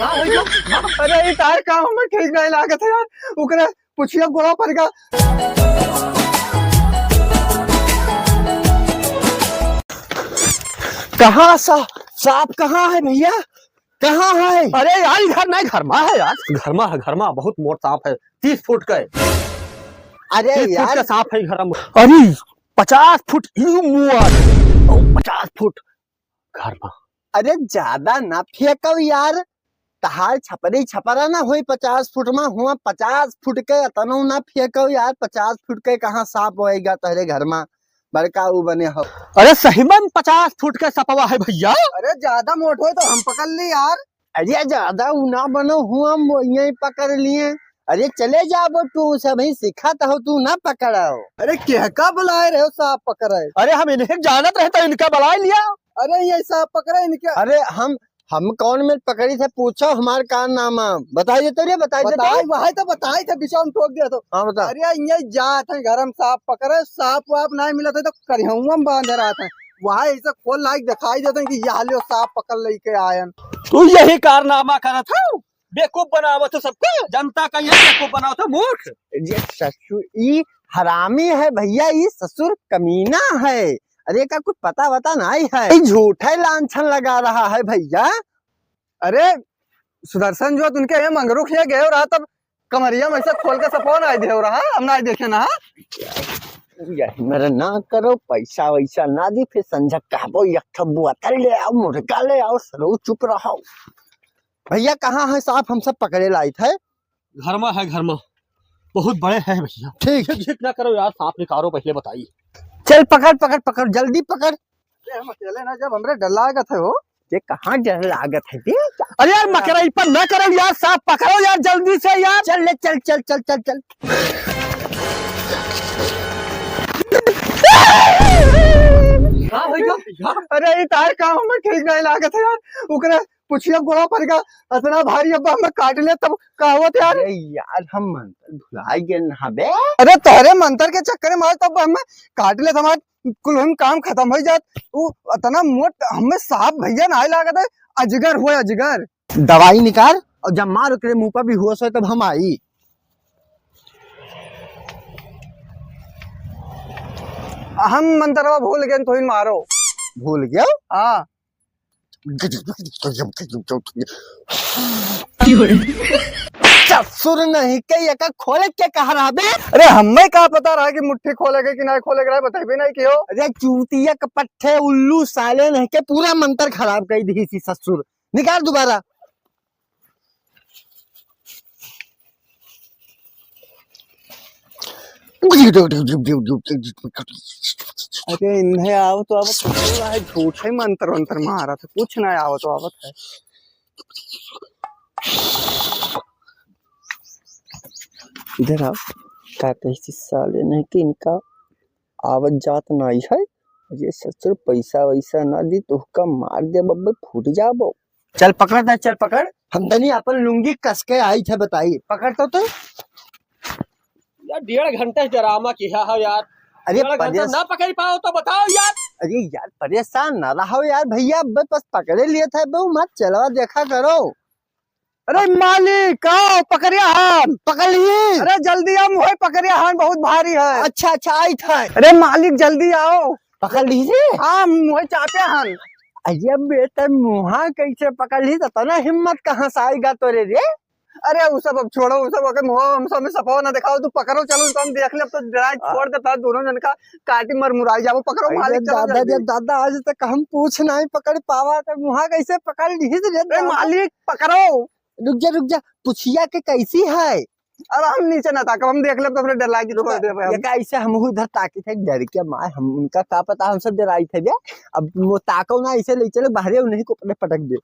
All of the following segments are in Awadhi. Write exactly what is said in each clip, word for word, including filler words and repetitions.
अरे, ई तार काम हमें ठीक नहीं लागत है यार। ओकरे पुछिया गोड़ा पर का। कहाँ सा-, सांप कहाँ है भैया, कहाँ है? अरे यार, इधर नहीं, घर मा है यार, घर मा है, घर मा बहुत मोट सांप है, तीस फुट का है। अरे तीस फुट यार। का सांप है घर मा। अरे पचास फुट, ई मुआ, ओ, पचास फुट घर मा। अरे ज्यादा ना फेंको यार, तहार छपरी छपरा ना होई पचास फुट मा, हुआ पचास फुट के अतनो ना फेंको यार, पचास फुट के कहाँ सांप होएगा तहरे घर मा, बड़का ऊ बने हो। अरे सही में पचास फुट के सपवा है भैया। अरे ज्यादा मोट होई तो हम पकड़ ली यार। अरे ज्यादा ऊ ना बनो, हुआ हम यहीं पकड़ लिए। अरे चले जाबो तू, सब ही सिखात हो, तू ना पकड़ो। अरे केहका बुलाए रहे हो सांप पकड़े? अरे हम इन्हें जानत रहे तो इनका बुलाए लिया। अरे ये सांप पकड़े इनके। अरे हम, हम कौन में पकड़ी थे, पूछो हमार का नाम है, बताई देते रे, बताई देते। बताई, वही तो बताई थे, बिचार में ठोक दिया तो। हाँ, बता। अरे ये जात है घर में सांप पकड़े, सांप वाप नहीं मिला था तो करिहउआ में बांधे रहत है, वही ऐसे खोल लाइक दिखाई देते हैं कि यह लियो सांप पकड़ लेके आयन। तू यही कारनामा करत हो, बेवकूफ बनावत हो सबके, जनता का ये बेवकूफ बनावत हो, मूर्ख। ये ससुर, ई हरामी है भैया, ई ससुर कमीना है। अरे का कुछ पता वता नहीं है, ई झूठे लांछन लगा रहा है भैया। अरे सुदर्शन जो तुमके ये मंगरू खिया गए रहा तब कमरिया में से खोल के सपवा ना दे रहा, हम ना देखे ना। यही मेरे ना करो, पैसा वैसा ना दी, फिर संझा कहबो एक ठो बोतल ले आओ, मुर्गा ले आओ, सरो चुप रहो। भैया कहाँ है सांप, हम सब पकड़े लाइत है। घर मा है, घर मा। बहुत बड़े है भैया। ठीक। झिक झिक ना करो यार, सांप निकालो पहले बताई। चल पकड़, पकड़, पकड़, जल्दी पकड़। अरे हम अकेले ना, जब हमरे डर लागत है हो। ये कहाँ डर लागत है बे? अरे यार मकरई पर ना करो यार, सांप पकड़ो यार जल्दी से यार। चल ले, चल, चल, चल, चल, चल। का हो गया भैया? अरे ई तार काम हमें ठीक नहीं लागत है यार। ओकरे पुछिया गोड़ा पर का इतना भारी अब्बा हमें काट ले तब का होत यार? अरे यार हम मंतर भुला गए ना बे। अरे तोहरे मंतर के चक्कर में आज तब हमें काट ले हमार कुल हम काम खत्म हो जात। उ इतना मोट हमें सांप भैया ना लागत है, अजगर हो अजगर। दवाई निकाल और जब मार ओकरे मुंह पर भी होश हो तब हम आई। हम मंतरवा भूल गए, तोहिन मारो। भूल गया? हाँ। ससुर नहीं के एका खोले के कहा रहा बे? अरे हमें का पता रहा कि मुट्ठी खोले के कि नहीं खोले के रहा, बताइबे नहीं कियो। अरे चूतिया के पट्ठे उल्लू साले नहीं के पूरा मंतर खराब कर दी थी ससुर। निकाल दोबारा। अरे इन्हें आओ तो अब कुछ नहीं है, झूठे मंतर वंतर मारा था, कुछ नहीं आओ तो आवत है। इधर आओ, का कहती साले नहीं कि इनका आवत जात नहीं है। ये ससुर पैसा वैसा ना दी तो हुक्का मार दे बब्बे, फूट जाबो। चल पकड़ ना, चल पकड़। हम तनी अपन लुंगी कस के आई थे बताई। पकड़ तो तू। यार डेढ़ घंटा से ड्रामा किया है यार। अरे डेढ़ घंटा परेश- ना पकड़ पाओ तो बताओ यार। अरे यार परेशान ना रहो यार भैया, अब बस पकड़े लिए थे बहू, मत चलवा देखा करो। अरे मालिक, आओ, पकड़िया हन। पकड़ ली। अरे जल्दी आओ, मुहे पकड़िया हन, बहुत भारी है। अच्छा, अच्छा, आई था। अरे मालिक, जल्दी आओ। पकड़ ली रे। हाँ, मुहे चापे हन। अरे बेटा, मुहा कैसे पकड़ ली? तो तना हिम्मत कहाँ से आएगा तोरे रे? अरे वो सब अब छोड़ो, वो सब अगर मुहा हम सब में सफा ना दिखाओ, तू पकड़ो, चलो तो हम देख ले, अब तो डराई आ। छोड़ देता है, दोनों जन का काटी मर मुराई जाओ, पकड़ो अरे मालिक, चलो दादा जल्दी। रे दादा, आज तक हम पूछ नहीं पकड़ पावा, तो मुहा कैसे पकड़ ली रे अरे दादा? मालिक, पकड़ो। रुक जा, रुक जा, पुछिया के कैसी है? अब हम नीचे ना ताकब, हम देख लेब तो अपने डर लागी रुक, छोड़ देबे हम। ये का ऐसे हम उधर ताकी थे, डर के मारे हम, उनका का पता हम सब डराई थे बे। अब वो ताको ना, ऐसे ले चलो बाहरे, उन्हीं को अपने पटक दे।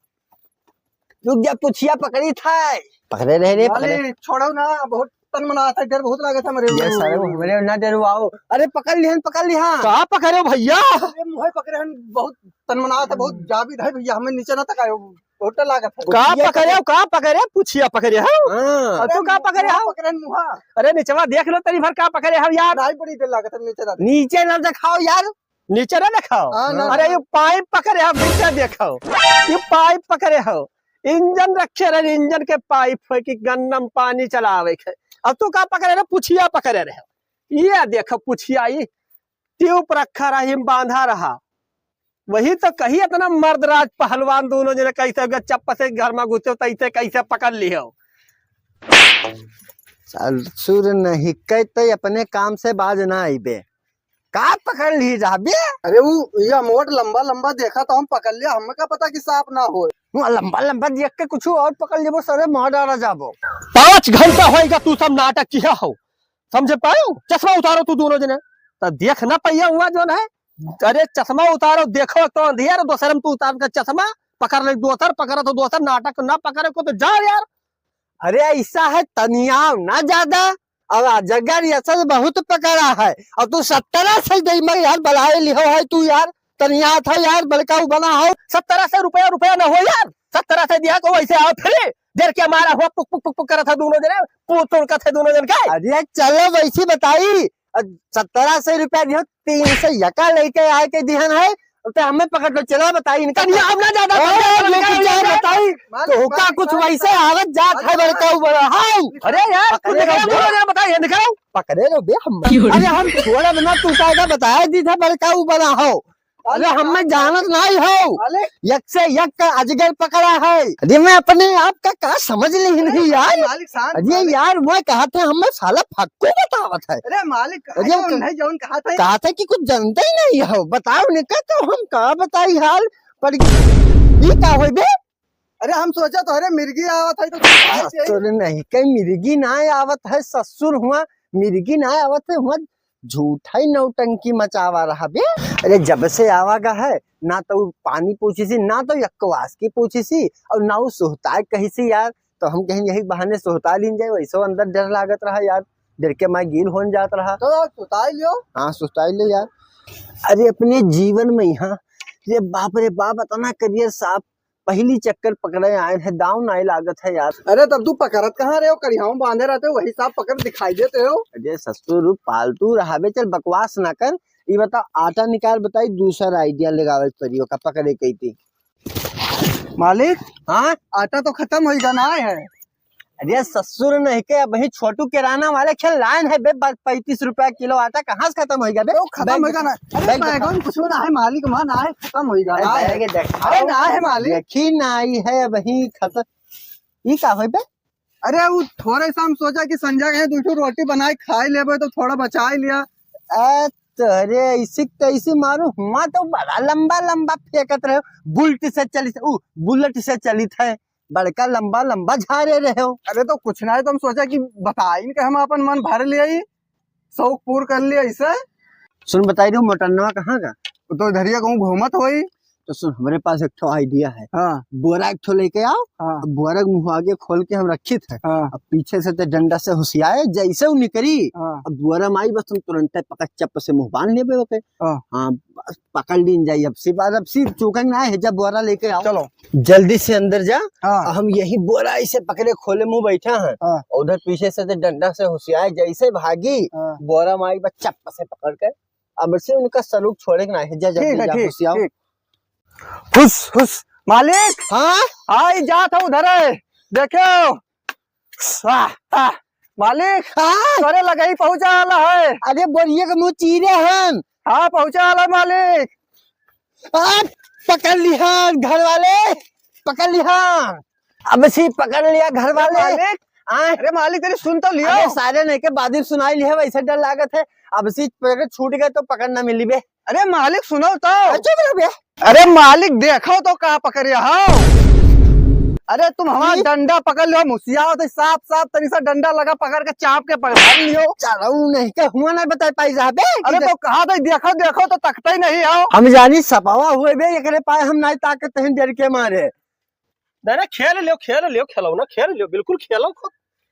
रुक जा, पुछिया पकड़ी था। पकड़े रहे रे, पकड़े। अरे छोड़ो ना, बहुत तन मना था, डर बहुत लागत है मेरे। ये सारे को हमरे ना डरवाओ। अरे पकड़ लिहन, पकड़ लिहन। का पकड़े हो भैया? अरे मुहे पकड़े हन, बहुत तन मना था, बहुत जाबिद है भैया, हमें नीचे ना तकायो। होटल लागत है। का पुछिया पकड़े हो, का पकड़े? पुछिया पकड़े हो? हाँ। और तू का पकड़े हो? पकड़े मुहा। अरे निचवा देख लो तनी भर का पकड़े हो यार। नहीं बड़ी देर लागत है नीचे ना। नीचे ना दिखाओ यार। नीचे ना दिखाओ। हाँ, ना। अरे ये पाइप पकड़े हो, नीचे दिखाओ। ये पाइप पकड़े हो। इंजन रखे रहे, इंजन के पाइप है कि गन्नम पानी चलावे के। अब तू का पकड़े रहे? पुछिया पकड़े रहे। ये देखो पुछिया, ये ट्यूब रखा रही, बांधा रहा। वही तो कही, इतना मर्दराज पहलवान दोनों जने कैसे हो गए, चप्पल से घर में घुसे हो, तैसे कैसे पकड़ लिए हो? ससुर नहीं कहते अपने काम से बाज ना आइबे। का पकड़ ली जाबे? अरे वो ये मोट लंबा लंबा देखा तो हम पकड़ लिया, हमें का पता कि सांप ना होए। वो लंबा लंबा देख के कुछ और पकड़ लेबो, सरे मार डाला जाबो। पाँच घंटा होएगा तू सब नाटक किया हो, समझे पायो? चश्मा उतारो तू दोनों जने, तो देख ना पाइया हुआ जौन है। अरे चश्मा उतारो, देखो तो अंधियार, दोसर में तू उतार के चश्मा पकड़ ले, दोसर पकड़ तो दोसर, नाटक ना पकड़े को तो जाओ यार। अरे ऐसा है, तनियाव ना ज्यादा, अब अजगर ये सब बहुत पकड़ा है, और तू सत्तरा से दे मग यार, बलाए लिहो है तू यार, तनिया था यार, बड़का उ बना हो। सत्तरा से रुपया, रुपया ना हो यार, सत्तरा से दिया को वैसे आओ फिर, देर के मारा हुआ पुक पुक पुक पुक करत है दोनों जने, पूत उनका थे दोनों जन के। अरे चलो वैसी बताई, अब सत्तरा से रुपया दियो, तीन से यका लेके आए के दिहन है, तो हमें पकड़ लो, चला बताई इनका। तनिया हम ना ज्यादा ए, पकड़ ये लो, कुछ और बताई, मालिक, तो का मालिक, कुछ मालिक, वैसे मालिक, आवत जात है, मालिक, बड़का उ बड़ा हाउ। अरे यार, पकड़े तू रहो बे। दोनों जने बताइए, दिखाओ। पकड़े रहो बे हम। क्यों रे? अरे हम थोड़ा बना, तू कायदा बताया दी था, बड़का उ बड़ा हो। अरे मालिक, हमें मालिक, जानत नहीं हो। मालिक। एक से एक का अजगर पकड़ा है। अरे मैं अपने आप का का समझ ली नहीं यार। मालिक, शांत अरे मालिक। यार, मैं कहा था हमें साला फक्कू बतावत है। अरे मालिक, अरे कहा था हम उन्हें जौन कहा था। कहा था कि कुछ जानते ही नहीं हो, बताओ निका तो हम का बताई हाल। पर ये का होई बे? अरे हम सोचा तो अरे मिर्गी आवत है तो हाँ, तो नहीं कहीं मिर्गी ना आवत है, ससुर हुआ मिर्गी ना आवत है, हुआ झूठा ही नौटंकी मचावा रहा बे। अरे जब से आवा गा है, ना तो उ पानी पूछी सी, ना तो यक्कवास की पूछी सी, और ना उ सुहताए कही सी यार। तो हम कहीं यही बहाने सुहता लीन जाए, वैसे अंदर डर लागत रहा यार, डर के मैं गील होन जात रहा। तो यार सुहताई लियो। हाँ सुहताई लियो यार। अरे अपने जीवन में यहाँ, ये बाप रे बाप, इतना करियर सांप पहली चक्कर पकड़े आए हैं, दाव नाई लागत है यार। अरे तब तू पकड़त कहाँ रहे हो? करियाओं बांधे रहते हो, वही सांप पकड़ दिखाई देते हो। अरे ससुर, पालतू रहाबे, चल बकवास ना कर। ये बता, आटा निकाल, बताई दूसरा आइडिया लगावे पड़ी ओका पकड़े के थी। मालिक, हाँ? आटा तो खतम होइगा ना है। अरे ससुर नहीं के, अबहीं छोटू किराना वाले खेल लाइन है बे, बा-, पैंतीस रुपया किलो आटा कहाँ से खतम होइगा बे? तो खतम बैग होइगा ना। अरे बैग बैगन कुछ ना है मालिक, वहाँ ना है, खतम होइगा अरे ना है। बैग देख। अरे ना है मालिक। देखी ना आई है अबहीं खतम। ई का होई बे? अरे वो थोड़े सा हम सोचा कि संजय कहे दू ठो रोटी बनाए खाए लेबे तो थोड़ा बचाए लिया। अ, तो अरे ऐसी तैसी मारू, हुआ तो बड़ा लंबा लंबा फेंकत रहे, बुलेट से चलित, उ, बुलेट से चलित है, बड़का लंबा लंबा झारे रहे हो। अरे तो कुछ ना है, तो हम सोचा कि बताइन के हम अपन मन भर लिया, शौक पूर कर लिया इसे। सुन बताई रहे हो, मोटन्नवा कहाँ का? वो तो इधरिया कहूँ घूमत होई। तो सुन, हमरे पास एक ठो आइडिया है। हाँ। बोरा एक ठो लेके आओ, हाँ। अब बोरा के मुँह आगे खोल के हम रखित है। हाँ। अब पीछे से ते डंडा से हुसियाए, जैसे उ निकरी, हाँ। अब बोरा में आई बस तुम तुरंते पकड़ चप्प से मुँह बांध लेबे ओके। हाँ। हाँ, बस पकड़ लीन जाई। अब सी बात, अब सी चूकन ना है, जब बोरा लेके आओ। चलो। जल्दी से अंदर जा। हाँ। हम यही बोरा ऐसे पकड़े खोले मुँह बैठा है। हाँ। उधर पीछे से ते डंडा से हुसियाए, जैसे भागी, हाँ। बोरा में आई बस चप्प से पकड़ के अब से उनका सलूक छोड़े के ना है, जा ठीक जल्दी है, जा, ठीक, घुसियाओ। ठीक। हुस, हुस, मालिक। हाँ? आई जात है उधर है, देखो। आह, आह, मालिक, हाँ? तोरे लगई पहुँचा आला है। अरे बोरिया के मुँह चीरे हन। हाँ, पहुँचा आला मालिक। आ, पकड़ लिहान घर वाले, पकड़ लिहान। अब से पकड़ लिया घर वाले। मालिक, आए। अरे मालिक, तेरी सुन तो लियो। अरे सारे नहीं के बाद में सुनाई लिया, वैसे डर लागत है। अब से पकड़ छूट गए तो पकड़ ना मिली बे। अरे मालिक, सुनो तो। अरे चुप रह बे। अरे मालिक, देखो तो का पकड़ रहा हो। अरे तुम हमारा की? डंडा पकड़ लो, मुसिया हो तो साफ साफ तरी सा डंडा लगा, पकड़ के चाप के पकड़ लियो। चलो नहीं के हुआ ना बता पाई रहा बे। अरे तो कहा था, देखो देखो तो तकते ही नहीं हो। हम जानी सपावा हुए बे, एकरे पाए हम नहीं ताकत हैं डर के मारे। नहीं, नहीं, खेल लियो, खेल लियो, खेलो ना, खेल लियो, बिल्कुल खेलो खुद।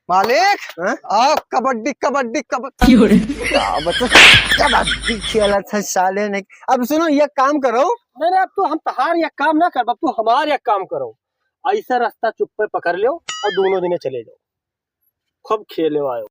मालिक, हाँ? आ, कबड्डी, कबड्डी, कबड्डी। क्यों रे? का बता, कबड्डी खेलत है साले ने। अब सुनो, ये काम करो। नहीं, नहीं, अब तू हम तहार ये काम ना कर, अब तू हमार ये काम करो। ऐसा रास्ता चुप्पे पकड़ लो और दोनों दिने चले जाओ। खूब खेले आयो।